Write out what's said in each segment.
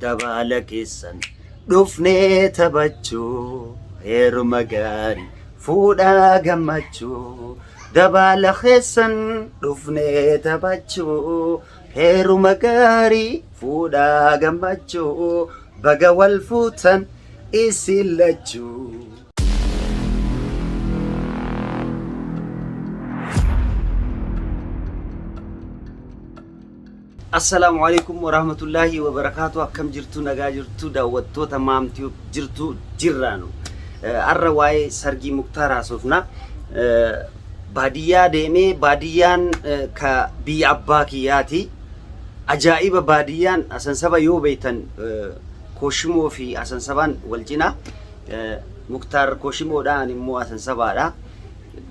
Dabaala keessan dhufnee taphachuu heeruma gaarii fuudhaa gammachuu. Dabaala keessan dhufnee taphachuu heeruma gaarii fuudhaa gammachuu baga wal fuutan isin lachuu. Assalaamu alaikum warahmatullaahi wabarakaatu. Akkam jirtu? Nagaa jirtu? Daawwattoota maamtii jirtu jirraanu. Har'a waa'ee sargii Muktaar haasofna. Baadiyyaa deemee baadiyyaan ka biyya abbaa kiyyaati. Ajaa'iba baadiyyaan asansaba yoo beektan Kooshimoo fi asansabaan wal cina. Muktaar Kooshimoodha, ani immoo asansabaadha.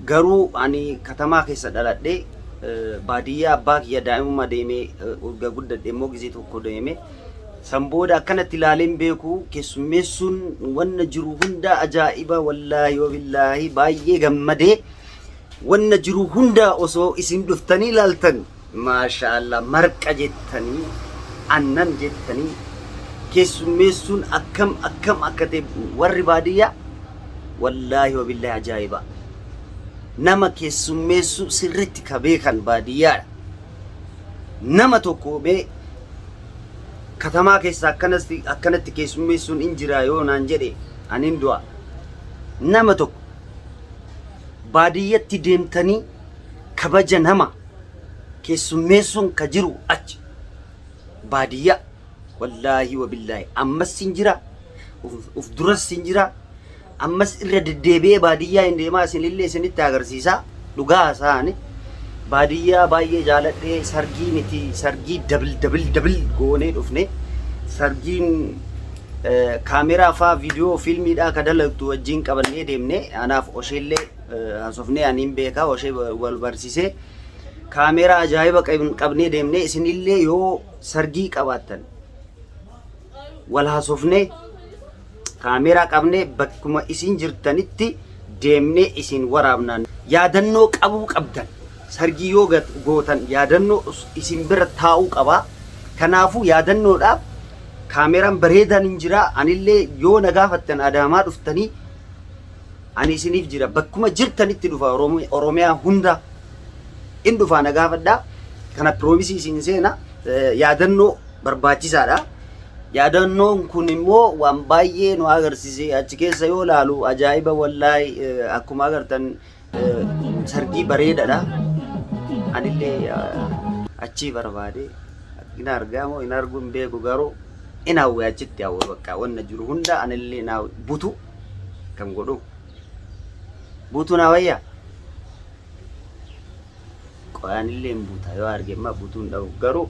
Garuu ani katamaa keessa dhaladhe baadiyyaa abbaa kiyya daa'imummaa deemee erga guddadhe immoo gizee tokko deeme. San booda akkanatti ilaaleen beeku keessummeessuun wanna jiru hunda ajaa'iba wallaahi wabillaahi baay'ee gammadee wanna jiru hunda osoo isin dhuftanii ilaaltan maashaallah marqa jettanii annan jettanii keessummeessuun akkam akkam akka ta'e warri baadiyyaa wallaahi wabillaahi ajaa'iba. Nama keessummeessuu sirriitti ka beekan baadiyyaadha. Nama tokko mee katamaa keessa akkanatti akkanatti keessummeessuun hin jira yoo naan jedhe anin du'a. Nama tokko baadiyyatti deemtanii kabaja nama keessummeessuun ka jiru achi baadiyyaa wallaahi wabillaahi ammas hin jira uf duras hin jira ammas irra deddeebi'ee baadiyyaa hin deemaa isinillee isinitti agarsiisa dhugaa haasa'ani baadiyyaa baay'ee jaaladhee sargii miti sargii dabil dabil dabil goonee dhufne sargiin kaameraa faa viidiyoo fiilmiidhaa ka dalagtu wajjin qabannee deemne anaaf osheellee haasofnee aniin beekaa oshee wal barsiisee kaameraa ajaa'iba qabnee deemne isinillee yoo sargii qabaattan wal haasofnee kaameraa qabnee bakkuma isin jirtanitti deemnee isin waraabnaan yaadannoo qabuu qabdan sargii yoo gootan yaadannoo isin bira taa'uu qabaa kanaafuu yaadannoodhaaf kaameraan bareedaan hin jira anillee yoo na gaafattan adaamaa dhuftanii ani isiniif jira bakkuma jirtanitti dhufa oromiyaa hunda in dhufaa na gaafadhaa kana promise isin seena yaadannoo barbaachisaadha. Yaadannoon kun immoo waan baay'ee nu agarsiise achi keessa yoo ilaalu ajaa'iba wallaahi akkuma agartan sargii bareedaadha. Anillee achii barbaade hin argaa moo hin argu hin beeku garuu in hawwe achitti hawwe bakka wanna jiru hunda anillee na butu kan godhu butu na wayya. Qoyaanillee hin buta yoo arge immoo butuu hin dhabu garuu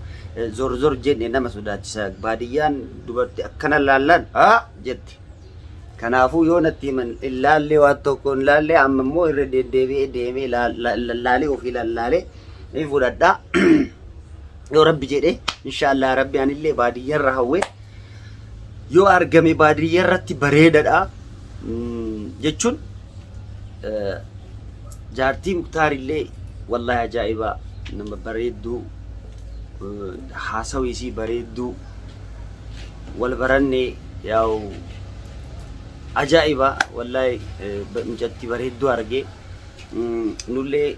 zor zor jenne nama sodaachisa baadiyyaan dubartii akkana laallaan haa jetti. Kanaafuu yoo natti himan hin laallee waan tokko hin laallee amma immoo irra deddeebi'ee deemee lallaalee ofii lallaalee ni fudhadha. Yoo rabbi jedhe inshaallah rabbi anillee baadiyyarra hawwe yoo argame baadiyyarratti bareedadha jechuun jaartii Muktaarillee wallahi ajaa'iba nama bareedduu haasawi isii bareedduu wal baranne yaa'u ajaa'iba wallahi mucattii bareedduu argee nullee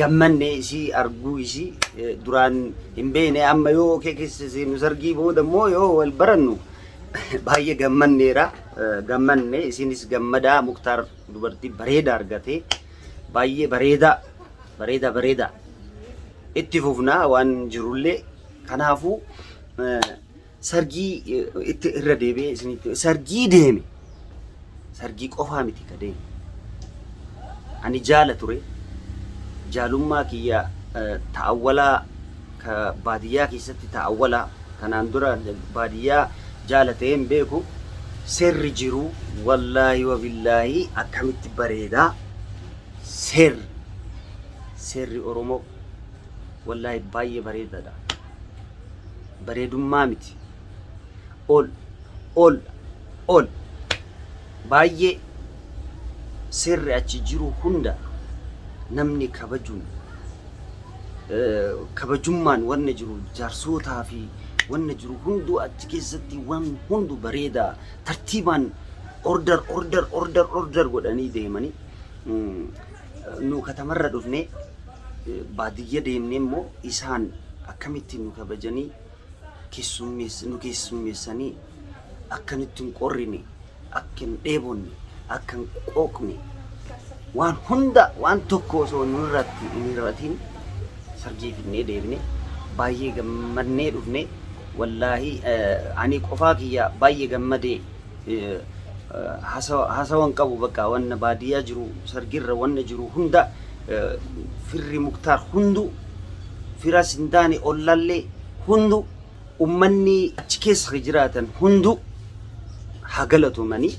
gammanne isii arguu isii duraan hin beekne amma yoo kee keessa seenu sargii booda immoo yoo wal barannu baay'ee gammanneera gammanne isinis gammadaa Muktaar dubartii bareeda argate baay'ee bareeda bareeda bareeda itti fufnaa waan jirullee kanaafuu sargii itti irra deebi'ee isinitti sargii deeme sargii qofaa miti ka deeme ani jaala ture jaalummaa kiyya ta'awwalaa ka baadiyyaa keessatti ta'awwalaa kanaan dura baadiyyaa jaala ta'ee hin beeku seerri jiru wallaahi wabillaahi akkamitti bareedaa seerri seerri Oromoo wallaahi baay'ee bareedaadha. Bareedummaa miti ol ol ol baay'ee seerri achi jiru hunda namni kabajuun Kabajummaan wanna jiru jaarsootaa fi wanna jiru hunduu achi keessatti waan hundu bareedaa tartiibaan order order order order godhanii deemanii. Nu katamarra dhufnee baadiyya deemnee immoo isaan akkamitti nu kabajanii nu keessummeessanii, akka nutti hin qorrine, akka hin dheebonne, akka hin qooqne, waan hunda waan tokko osoo nurratti hin hir'atiin sargii fidnee deebine. Baay'ee gammadnee dhufne. Wallaahi, ani qofaa kiyya baay'ee gammadee haasawan qabu. Bakka wanna baadiyyaa jiru, sargirra wanna jiru hunda, firri Muktaar hundu, firas hin taane ollallee hundu, ummanni achi keessa jiraatan hundu haa galatomanii,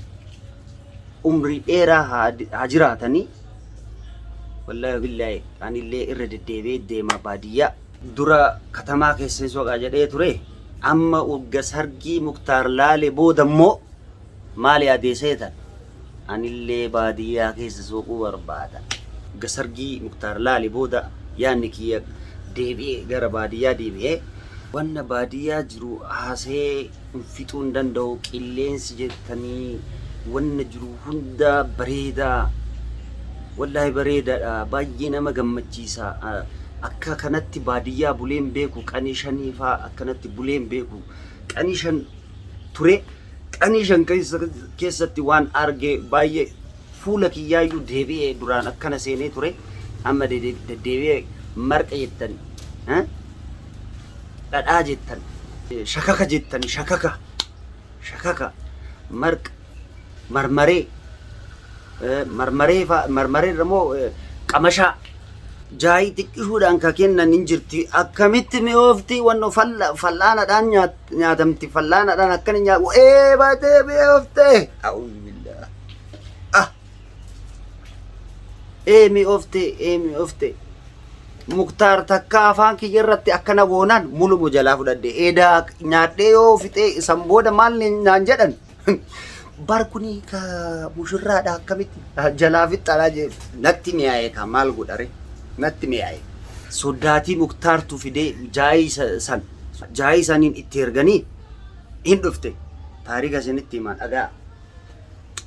umrii dheeraa haa jiraatanii. Wallaahi billaahi, anillee irra deddeebi'ee deema baadiyyaa. Dura katamaa keessa hin soqaa jedhee ture. Amma wagga sargii Muktaar laale booda immoo maal yaadee seetan? Anillee baadiyyaa keessa soquu barbaada. Wagga sargii Muktaar laale booda yaadni kiyya deebi'ee gara baadiyyaa deebi'ee wanna baadiyyaa jiru haasee hin fixuu hin danda'u. Qilleensi jettanii wanna jiru hunda bareedaa, wallaahi bareedaadha, baay'ee nama gammachiisa. Akka kanatti baadiyyaa buleen beeku. Qanii shanii faa akkanatti buleen beeku. Qanii 5 ture. Qanii 5 keessatti waan arge baay'ee fuula kiyyaayyuu deebi'ee duraan akkana seenee ture, amma deddeebi'ee marqa jettan, dhadhaa jettan, shakaka jettan, shakaka, shakaka, marqa, marmaree, marmaree faa, marmaree irra immoo qamashaa jaayii xiqqishuudhaan ka kennan hin jirti. Akkamitti mi'oofti! Wanno fal'aanadhaan nyaatamti, fal'aanadhaan akkana nyaatu. Ee, baatee mi'oofte. A'uuzubillah. Ah, ee, mi'oofte, ee, mi'oofte. Muktaar takka afaan kiyya irratti akkana goonaan mulumu jalaa fudhadhe. Edaa nyaadhee yoo fixee san booda maal naan jedhan? Bar kuni ka mushurraadha, akkamitti jalaa fixxaadha jee. Natti mi'aaye ka, maal godhare, natti mi'aaye. Soddaatii Muktaartu fidee jaayii san, jaayii saniin itti erganii hin dhufte. Taarika isinitti himaa, dhagaa.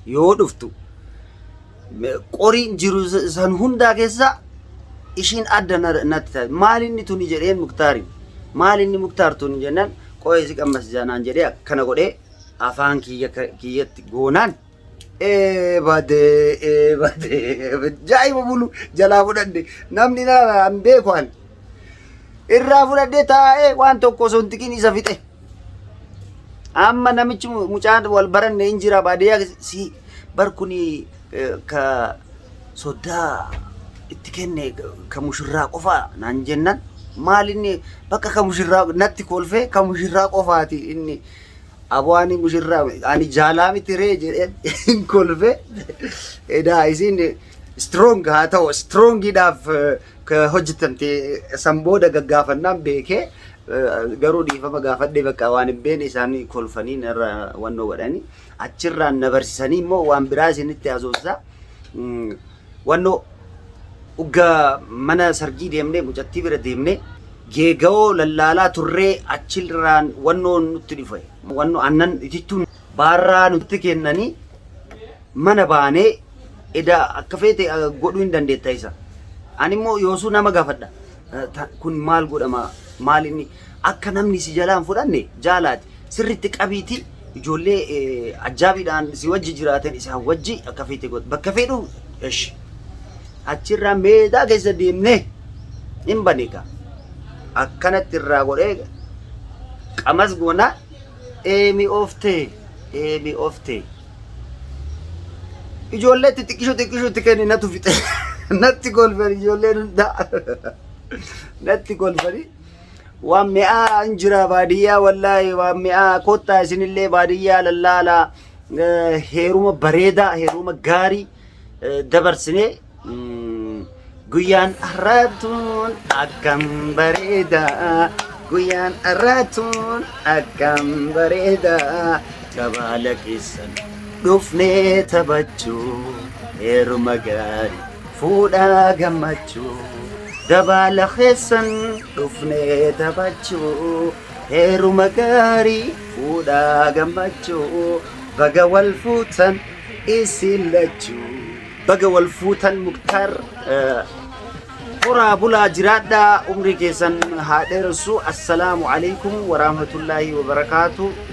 Yoo dhuftu qoriin jiru san hundaa keessa ishiin adda natti taate. Maal inni tuni jedheen Muktaariin. Maal inni Muktaar tuni jennaan, qo'ee si qammas naan jedhee akkana godhee afaan kiyyatti goonaan, ee badee, ee badee, jaa'iba bulu jalaa fudhadhe. Namni na hin beeku, ani irraa fudhadhee taa'ee waan tokko osoo hin tiqin isa fixe. Amma namichi mucaan wal baranne hin jira baadiyyaa si bar kuni ka soddaa itti kenne ka mushurraa qofaa naan jennan, maal inni bakka ka mushurraa natti kolfee, ka mushurraa qofaati inni. Aboo, ani mushurraa ani jaalaa miti ree jedheen hin kolfee. Edaa isiin strong haa ta'u, strongiidhaaf ka hojjetamte. San booda gaggaafannaan beekee garuu dhiifama gaafadhee, bakka waan hin beekne isaanii kolfanii narra wannoo godhanii achirraan na barsiisanii immoo waan biraa isinitti haasofsa. Wannoo ugga mana sargii deemnee, mucattii bira deemnee geega'oo lallaalaa turree, achirraan wannoo nutti dhufe, wannoo aannan itittuun baarraa nutti kennanii mana baanee. Edaa akka feete godhuu hin dandeetta isa. Ani immoo yoosuu nama gaafadha. Kun maal godhama, maal inni? Akka namni si jalaan fudhanne jaalaati. Sirriitti qabiiti, ijoollee ajaa'iidhaan si wajji jiraatan isaan wajji akka feete godhu. Bakka fedhu eshi. Achirraa meedaa keessa deemnee hin bane kaa. Akkanatti irraa godhee qamas goonaa, ee mi'ooftee, ee mi'ooftee. Ijoollee xixiqqishoo xixiqqishootti kenni natu fixe. Natti kolfani ijoolleen hundaa. Natti kolfani. Waan mi'aa hin jira baadiyyaa, wallaahi waan mi'aa. Kottaa isinillee baadiyyaa lallaalaa. Heeruma bareedaa, heeruma gaarii dabarsinee. Guyyaan har'aatuun akkam bareedaa, guyyaan har'aatuun akkam bareedaa, kabaala keessan dhufnee taphachuu, heeruma gaarii fuudhaa gammachuu. Dabaala keessan dhufnee taphachuu, heeruma gaarii fuudhaa gammachuu, baga wal fuutan isin lachuu. Baga wal fuutan Muktaar, horaa bulaa jiraadhaa, umrii keessan haa dheeressu. Assalaamu alaikum warahmatullaahi wabarakaatu.